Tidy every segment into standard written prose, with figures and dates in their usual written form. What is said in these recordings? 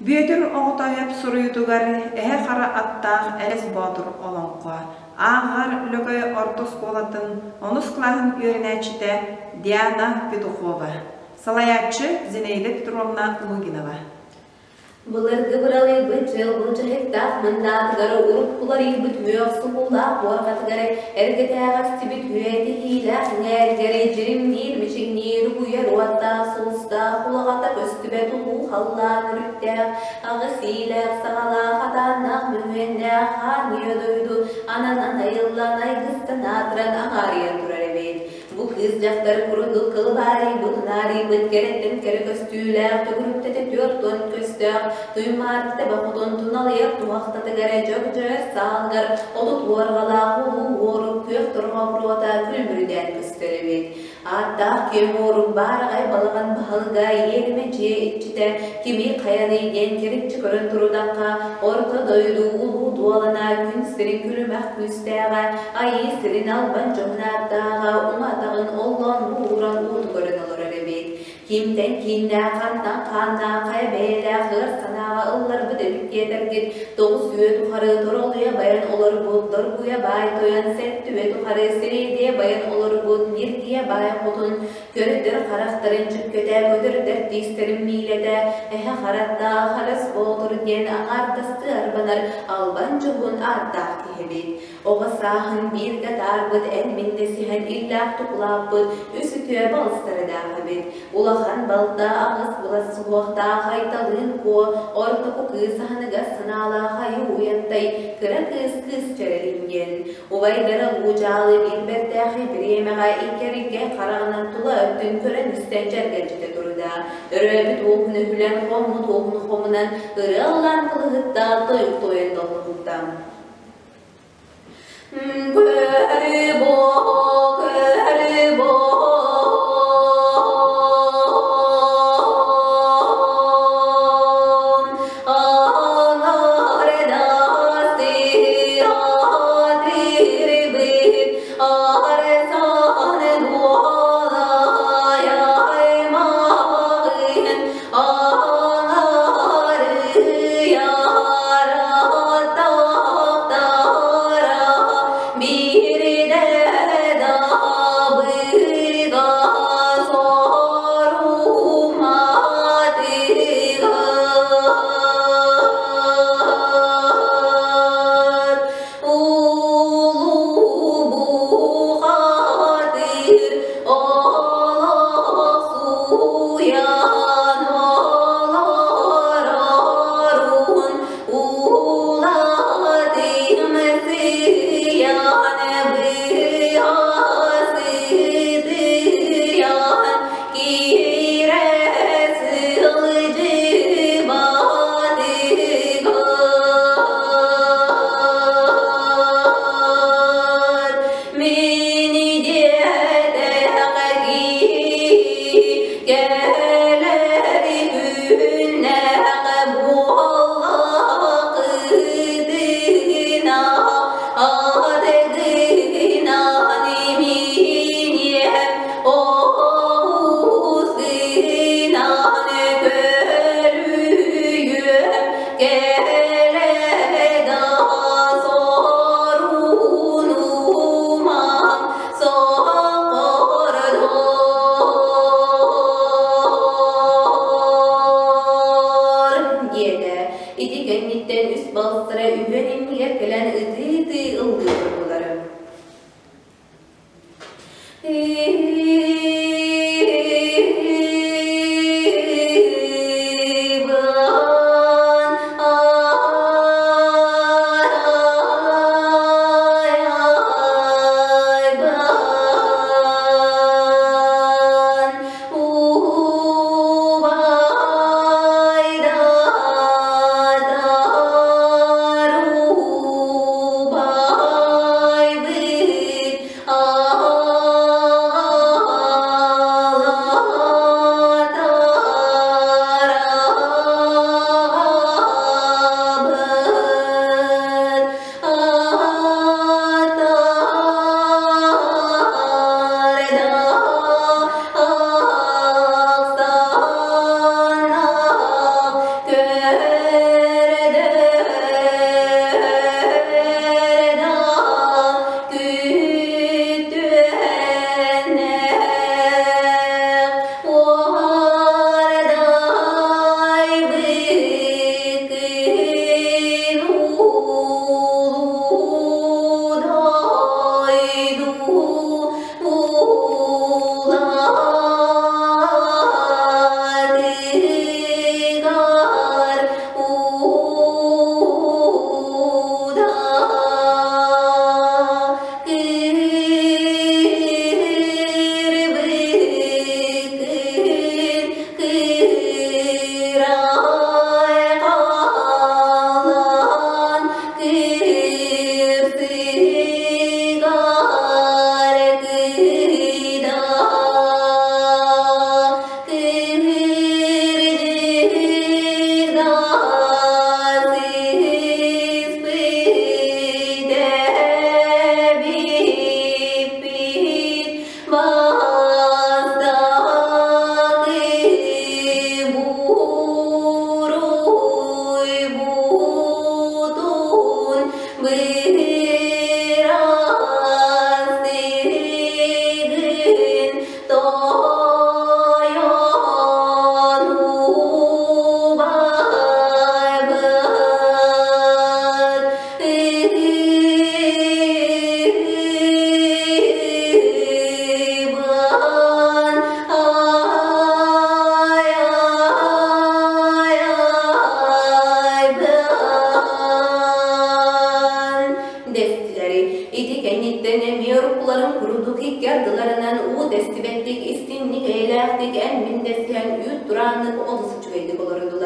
Бүөтүр Оҕотоойоп суруйуутугар Эһэ Хара аттаах Элэс Боотур олоҥхо ааҕар Лөгөй орто оскуолатын онус кылааһын үөрэнээччитэ Диана Петухова, салайааччы Зинаида Петровна Лугинова. Былыргы быралыйбыт дьыл былдьаһыктаах мындаатыгар уруккуларыйбыт үөх суһуулаах буорҕатыгар эргэтээҕэстибит үөтиһиилээх иҥээригэр дьиримниир мичиҥниир угуйар уоттаах сулустаах улаҕата көстүбэт улуу халлаан үрүттээх аҕыс иилээх саҕалаах атааннаах мөҥүөннээх хаан ийэ дойду ананан айыллан айгыстан аатыран аҥаарыйан турар эбит. Бу кыыс дьахтар курдук кылбаарыйбыт, унаарыйбыт кэрэттэн кэрэ көстүүлээх, төгүрүктэтэ 40 көстөөх, туймаарыта бохотун туналыйар туһахтатыгар дьөгдьөр саалыгар 30 уорҕалаах улуу уорук күөх торҕо буруота күлүмүрдээн көстөр эбит. Ааттаах киэҥ уорук баараҕай балаҕан баһылыга иэримэ дьиэ иччитэ кими хайаный диэн кэриччи көрөн турудахха, орто дойду улуу дуолана күн сирин күлүмэх күүстээҕэ, айыы сирин албан дьоһун ааттааҕа уҥа атаҕын оллоон ууран ууту көрөн олорор эбит. Кимтэн кииннээх, хантан хааннаах, хайа бэйэлээх ыар санааҕа ылларбыт эбит диэтэргит, 9 үйэ тухары торолуйа байан олорбут, доргуйа баай тойон, 7 үйэ тухары сириэдийэ байан олорбут, ньиргийэ баай хотун, көрдөр харахтарын чүккэтэ, көтөрдөр тиистэрин миилэтэ, эһэ хараттаах, харас боотур диэн аҥаардастыы арбанар албан дьоһун ааттаах киһибит. Оҕо сааһын бииргэ таарбыт эн-мин дэсиһэн иллээх тукулааппыт үс үтүө балыстардаах эбит. Улахан балта аҕыс былас суһуохтаах Айталыын Куо, ортоку кыыс аһыныгас санаалаах Айыы Уйантай, кыра кыыс Кыыс Чэрэлин диэн. Убайдара Луудьаалы биир бэртээхэй бириэмэҕэ иккэриггэ хараҕынан тула өттүн көрөн-истэн дьэргэлдьитэ турда. Өрөөбүт уоһун өһүлэн, хоммут уоһун хомунан, ырыа ыллаан кылыһытта, тойук туойан доллоһутта. Көрү көрү диэтэ. Ити кэнниттэн үс балыстара үһүөн иннигэр кэлэн ытыы-ытыы ыллыы турдулар.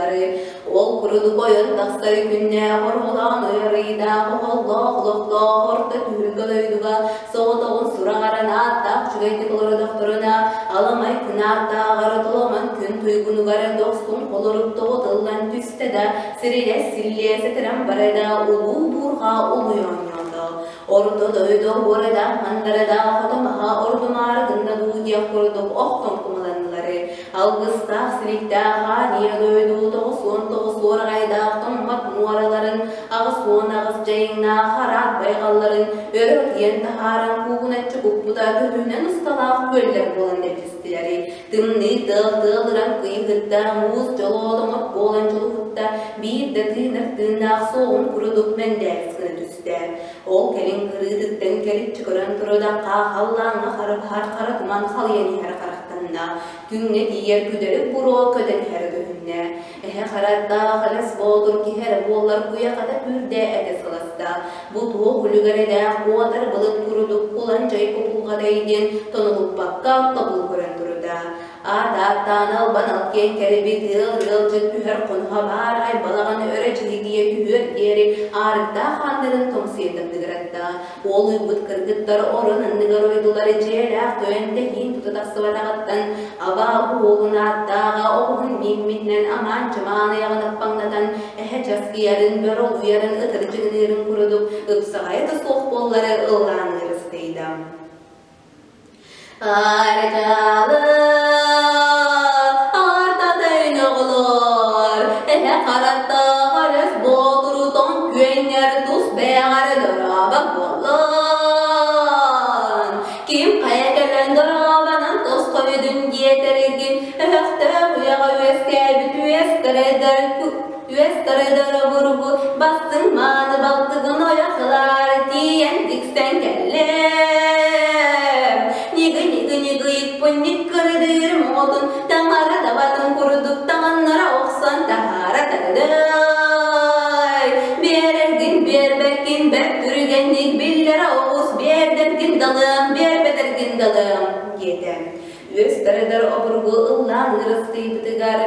ойдулары. Ол курдук ойон тахсар күннээх орҕолоон ыарыйдаах оһоллоох олохтоох орто түһүлгэ дойдуга соҕотоҕун сураҕаран ааттаах үчүгэйдик олордохторуна аламай кынааттааҕар толомон күн туйгунугар дохсун холорук тоҕутуллан түстэ да сирилэс силлиэ сытыран барда улуу буурҕа улуй оонньоото. Орто дойду уорада мандарада хотомаха ордумаары гынна дуу диэх курдук охтон кумаланнылары алгыстаах силиктээх ааньыйа дойду 99 уораҕайдаах тоҥмот муораларын 88 дьайыҥнаах араат байҕалларын өрө утуйан таһааран куугуначчы куппута көһүүнэн усталаах күөллэр буолан мэлдьистилэри тымныы тыал тыалыран кыйыһытта муус дьолоотоҥот буолан дьулуһутта биир да тыынар тыыннаах суоҕун курдук мэндээрис гына түстэ. Ол кэлин кырыытыттан кэриччи көрөн турудахха халлааҥҥа хара баһар хара туман халыйан иһэр харахтанна. Күҥҥэ тиийэр күдэрик буруо көтөн иһэрэ көһүннэ. Эһэ харардаах элэс боотур киһи эрэ буоллар куйахата күүрдэ этэ сыласта. Бу туох үлүгэрэдээх куотар былыт курдук кулан дьай кубулҕатай диэн тонулуппакка тобул көрөн турда. Аат-ааттаан албан алкиэн кэлбит ыал ыалдьыт түһэр хонуһа баарай балаҕан өрө дьиһигийэ түһүөр диэри аарыктаах ааннарын тоҥсуйа тардыгыратта. Уолуйбут кыргыттар орон анныгар ойдулар дьиэлээх тойон тэһиин тута тахсыбатаҕыттан абаа уолун ааттааҕа оҕуһун мииммитинэн амаан-чымаан айаҕын аппаҥнатан эһэ часкыйарын, бөрө улуйарын ытырдьыгыныырын курдук ыпсаҕайа да суох буоллары ыллаан ыырыстыйда. Арчалы артатын оҕолор, эһэ хараттаах өрөс боотуру тоҥ күөннэр тус бэйэҕэр дорообо буоллун. Ким хайа кэлэн дорообонон тосхойдун диэтэргин, өһөхтөөх үйэҕэ үөскээбит үөстэрэ үөстэрэ бургу бастыҥ мааны балтыгын ойох ылаар тиийэн тиксэн кэллэм. Ньыгы-ньыгы-ньыгыйыкпын ньыккырыдыыр моҕотун таҥара табатын курдук таҥаннара охсон таһаара тардыай. Биэрэргин биэрбэккин бэрт түргэнник биллэрэ оҕус биэрдэргин далыам, биэрбэтэргин далыам диэтэ. Үөстэридэр обургу ыллаан ырыстыйбытыгар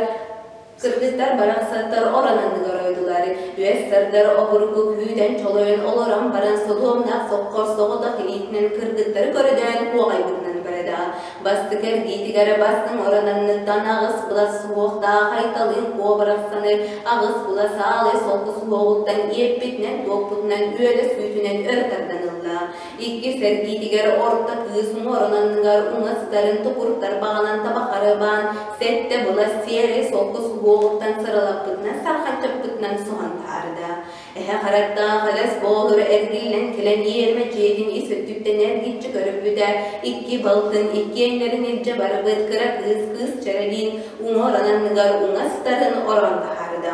кыргыттар барахсаттар орон анныгар ойдулар. Үөс сардар обургу күүтэн чолойон олорон баран содуомнаах соххор соҕотох илиитинэн кыргыттары көрөдөөн куоҕайбытынан барда. Бастакы эргиитигэр бастыҥ орон анныттан аҕыс былас суһуохтаах айталыын куо барахсаны аҕыс былас аалай солку суһуоҕуттан иэппитинэн туоппутунан үөлэ сүүтүнэн өрө тардан ылла. Иккис эргиитигэр орто кыыс уҥуорун анныгар уҥа сытарын тукуртар баҕанан табахары баан сэттэ былас сиэрэй солко суһуоҕуттан сыралаппытынан сархаччаппытынан соһон таһаарда. Эһэ хараттаах элэс боотур эргиллэн кэлэн иэрмэ дьиэтин ис өттүттэн эргиччи көрүппүтэ икки балтын иккиэннэрин илдьэ барбыт кыра кыыс кыыс чэрэлиин уҥуорун анныгар уҥа сытарын ороон таһаарда.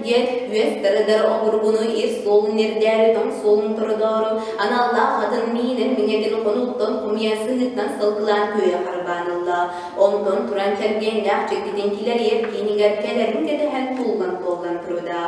Диэт үөс тарыдар обургуну ир суолун ирдээри тоҥ суолун тородоору аналлаах атын миинэн миҥэтин хонууттан хомуйа сыһыттан сылгылаан күөйэ харбаан ылла. Онтон туран кэргэннээх дьиктитин килэриэр киинигэр кэлэрин кэтэһэн туллан-туоллан турда.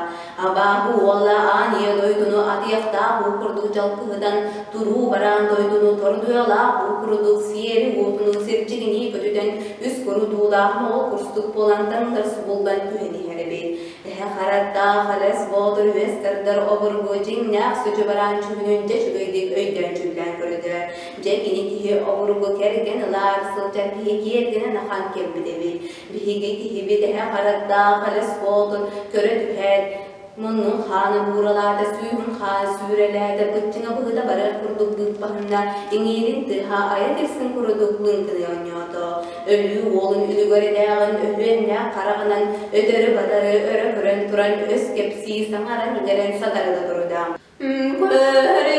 Абааһы уола аан ийэ дойдуну атыйахтаах уу курдук дьалкыһытан, туруу бараан дойдуну тордуйалаах уу курдук сиэри уотунуу сирдьигинии көтүтэн, үс курутуулаах моҕол курстук буолан таҥнар субуллан түһэн иһэр эбит. Эһэ хараттаах элэс боотур үөс тардар обургу дьиҥнээх сүдьү бараан чүһүнүн дьэ үчүгэйдик өйдөөн-дьүүллээн көрдө. Дьэ кини киһи обургу кэргэн ылаары сылдьар киһи киэргэнэн ахан кэлбит эбит. Биһиги киһибит эһэ хараттаах элэс боотур көрө түһээт, Муннун хаана бууралаата, сүүһүн хаана сүүрэлээтэ, быччыҥа быһыта барар курдук быыппаһынна, иҥиирин тыаһа айа тирсин курдук лыҥкыныы оонньоото. Өлүү уолун үлүгэрдээҕин өһүөннээх хараҕынан өтөрү-батары өрө көрөн туран өс кэпсии саҥаран-иҥэрэн сатарыла турда. Көрү көрү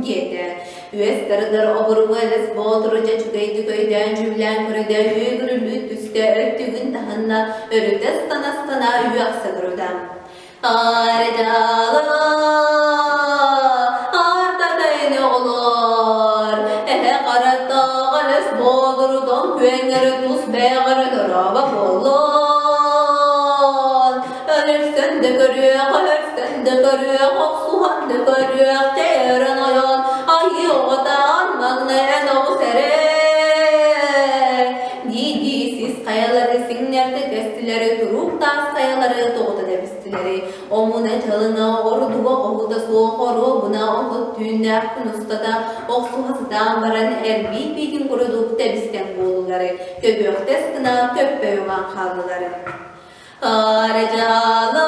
диэтэ. Үөс тардар обургу элэс боотуру дьэ үчүгэйдик өйдөөн дьүүллээн көрөдө үөгүрүлүү түстэ өттүгүн таһынна өрүтэ ыстана-ыстана үөхсэ турда. Ардала, артатайын оҕолор, эһэ хараттаах элэс боотурутон күөҥҥэрэ тус бэйэҕэрэ дорообо буоллун. Өлөрсөн да көрүөх, өлөрсөн да көрүөх, охсуһан да көрүөх, чэйэрэн ойон, айыы оҕотаан маҥнай эн оҕус эрэ. Дии-дии сис хайалары сиҥнэрдэ кэстилэри, туруук таас хайалары тоҕута тэбистилэри. Омуна дьалына, ордуга хоһута суох оруобуна отут түүннээх күн устата охсуһа сытаан баран эрбии биитин курдук тэбистэн буоллулары, көбүөхтэс гына көппөйүҥан хааллылар. Арыдьаала,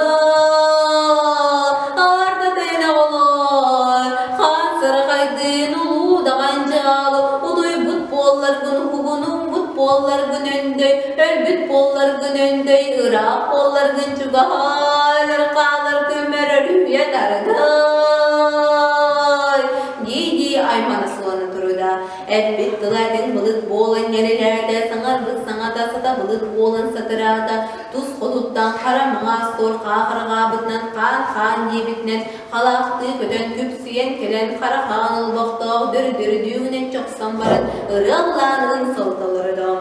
артатын оҕолор, хаан сарахайдыын улуу даҕан дьаалы, утуйбут буолларгын уһугунуммут буолларгын өндөй, өлбүт буолларгын өндөй, ыраах буолларгын чугаһаалар хаалар көмөр өрүһүйэ тардай. Дии-дии аймана сулана турда. Эппит тыла этиҥ былыт буолан ньирилээтэ, саҥарбыт саҥата сата былыт буолан сатыраата, тус хотуттан хара маҥаас суор хаахырҕаабытынан хаан-хаан диэбитинэн халаахтыы көтөн күпсүйэн кэлэн хара хаан олбохтоох дүр-дүрдүүнэн чохсон баран ырыаллаанын сылталырыда.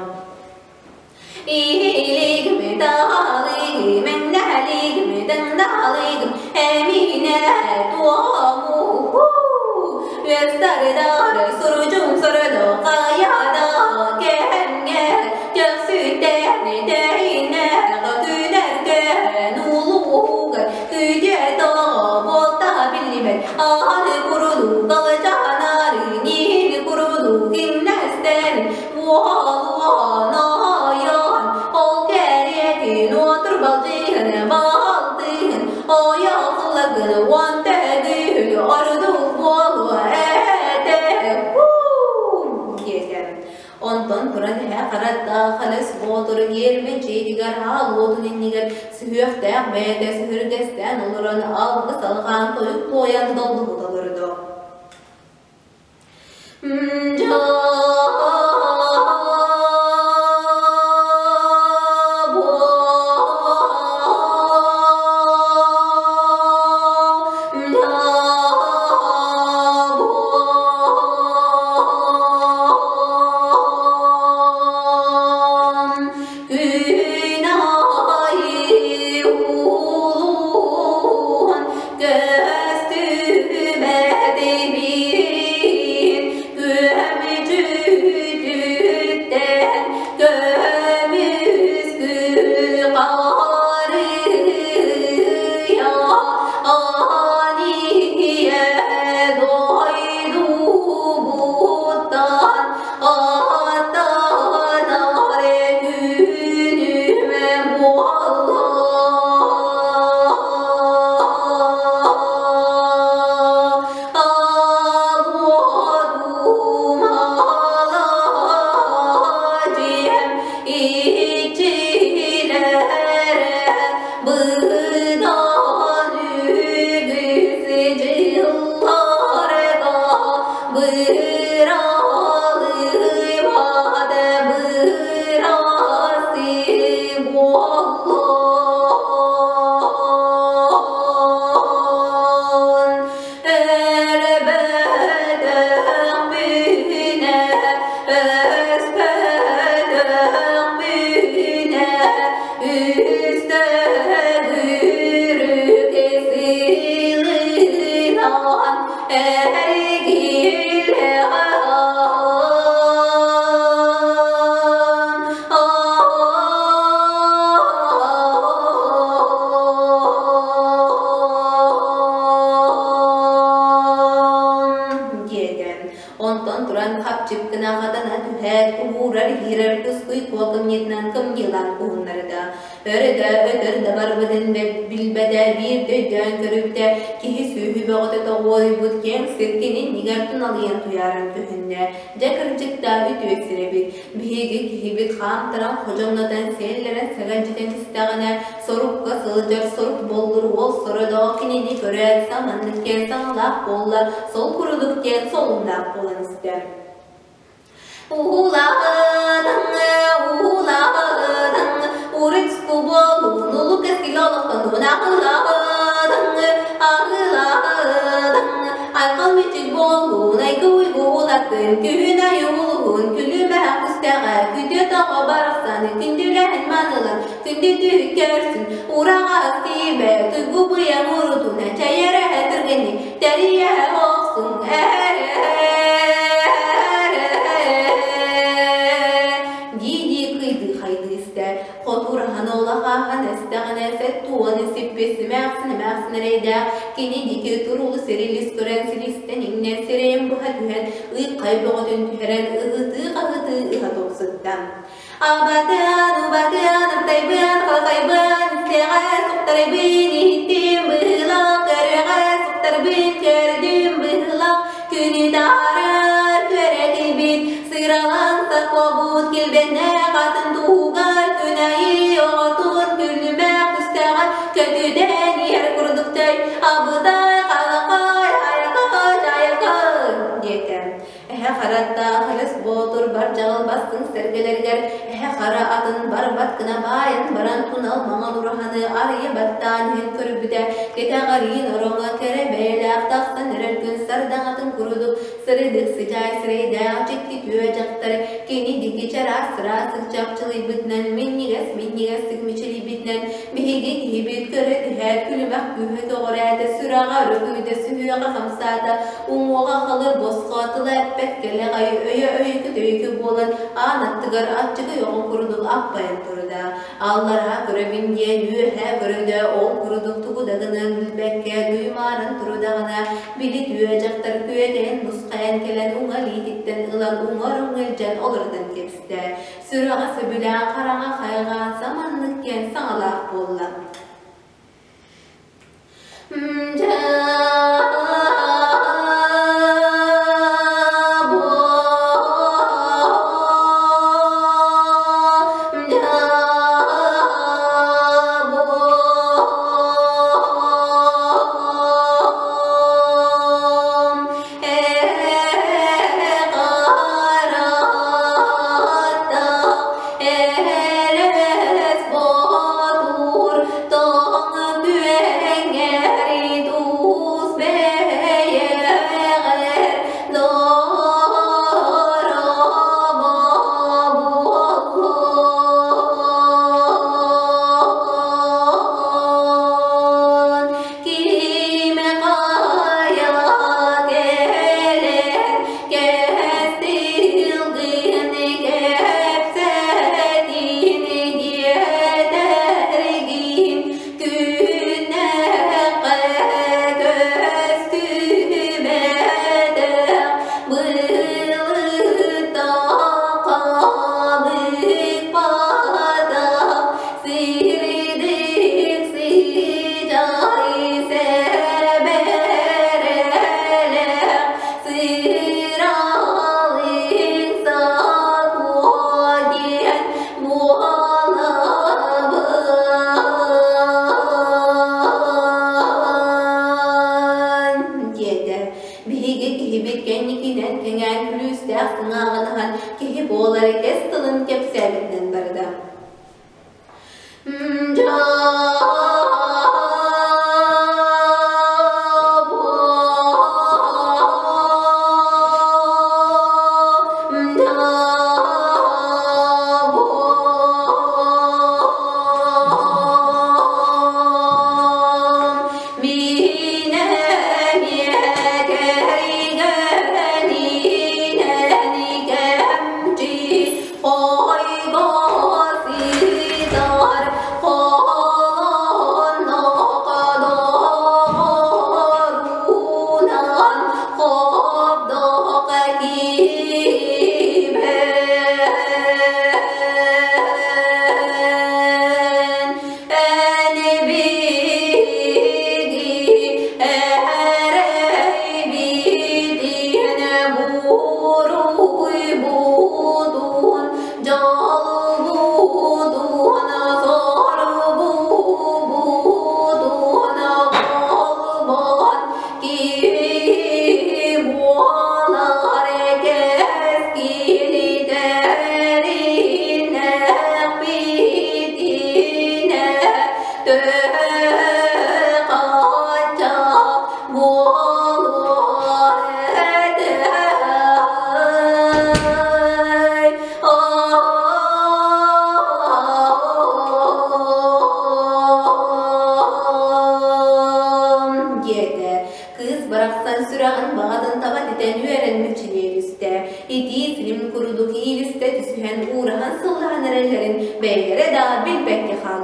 Иилигим, таалыгым, мэҥнэһэлигим, дыҥнаалыгым, эмиинэ туому үөстарыдар сурдьум сородо хайада кэһэҥҥэ төхсүтэн тэһинэ күнэргэн улуугар күдьэ тоҕо буолта биллибэт ааны курудуу калачаанары ниини курудуу киҥнэстэн Уолуон-ойон, ол кэриэтин уотурбалдьыһын балтыһын, ойоҕулагын уон төгүл ордук буолуо этэ диэтэ. Онтон туран эһэ хараттаах Элэс Боотур иэрмэ дьиэтигэр аал уотун иннигэр сүһүөхтээх бэйэтэ сүһүргэстээн олорон алгыс алҕаан тойук туойан доллуһута олордо. Күн аайы улуун көстүбэтибин. Онтон туран хапчып гына хатана түһээт, уһуурар иһиирэр кускуй куо кымньыытынан кымньыылаан куһуннарда. Өрө да, өтөр да барбытын билбэтэ, биирдэ өйдөөн көрүбүтэ, киһи сүөһү бөҕөтө тоҕуоруйбут киэҥ сир кини иннигэр туналыйан туйааран көһүннэ. Дьэ кырдьыктаах үтүө сир эбит. Биһиги киһибит хаамтаран ходьоҥнотон сиэллэрэн сэгэлдьитэн истэҕинэ, сорукка сылдьар сорук боллур уол сородоох кинини көрөөт саманнык диэн саҥалаах буолла, сол курдук диэн солуннаах буолан истэ. Уулаҕытаҥ, уулаҕытаҥ, урут буолуун улуу кэскил олохтонуун аҕылаҕытаҥ, аҕылаҕытаҥ, айхал мичил буолуун, айгы уйгу улатын, күһүн айы улуһун, күлүмэһэ кустэҕэ, күтүө тоҕо барахсан, күндүлэһин манылан, күндү түһүк көрсүн, ураҕа тиибэ, туйгу быйаҥ урутун, чэйэрэһэ түргэнник, тэрийэ охсун, дии-дии кыйдыы-хайдыы истэ. Хотураһан олахааһан эстэҕинэ сэттуону сиппит симээхсин-эмээхсин эрэйдээх кини диэки туруулу сирилис көрөн силистэн иҥнэн сирэйин быһа түһэн ыйхай бөҕөтүн түһэрэн ыһытыы-хаһытыы ыһа тупсутта. Абатыан, убатыан, аптайбыан, халахайбыан, истиэҕэ суктарайбын, иһиттим быһыылаах, көрүөҕэ суктарбын, көрдүм быһыылаах, күнү таһаарар күөрэкийбит, сыралаан саккобут килбэннээх атын туһугар күн айыы оҕотун күлүмэх күстэҕэ көтүтэн иһэр курдуктай, абытай, халахай, айакай, айакай диэтэ. Эһэ хараттаах Элэс Боотур бар дьаҕыл бастыҥ сэргэлэригэр эһэ хара атын барбат гына баайан баран тунал маҥан ураһаны арыйа баттаан иһэн көрбүтэ, кэтэҕэриин ороҥҥо кэрэ бэйэлээх тахсан эрэр күн сардаҥатын курдук сырдык сыдьаай сирэйдээх дьикти түө дьахтар кини диэки чараас сыраастык чапчылыйбытынан минньигэс-минньигэстик мичилийбитинэн биһиги киһибит көрө түһээт күлүмэх күүһэ көҕүрээтэ, сүрэҕэ өрүкүйдэ, сүһүөҕэ хамсаата, Уҥуоҕа халыр босхо, тыла эппэт кэлэҕэй, өйө өйүкү-төйүкү буолан, аан аттыгар аччыгый оҕо курдук аппайан турда. Аллараа көрөбүн диэн үөһээ көрөдө, ол курдук тугу да гыныан билбэккэ дуймааран турудаҕына, били түө дьахтар күөтэйэн нусхайан кэлэн уҥа илиититтэн ылан уҥар уҥа илдьэн олорутан кэбистэ. Сүрэҕэ сөбүлээн хараҥа хайҕаан саманнык диэн саҥалаах буолла. Элэс боотур тоҥ күөҥҥэри тус бэйэҕэр дорообо буоллун. Ким хайа кэлэн кэс тылгын кэпсэтин диэтэргин күннэххэ көстүбэтэх былыттах хабыппатах сирдик сыдьаай сэбэрэлэх сыралыҥ сакуо диэн буолабын диэтэ. Биһиги киһибит кэнникинэн кэҥээн күлүүстээх сыҥааҕын аһан киһи буолар кэс тылын кэпсээбитинэн барда. диэтэ. Кыыс барахсан сүрэҕин баҕатын таба титэн үөрэн мүччүнүйэ түстэ. Итии силим курдук иилистэ түсүһэн уураһан сыллаһан эрэллэрин бэйэлэрэ да билбэккэ хааллылар.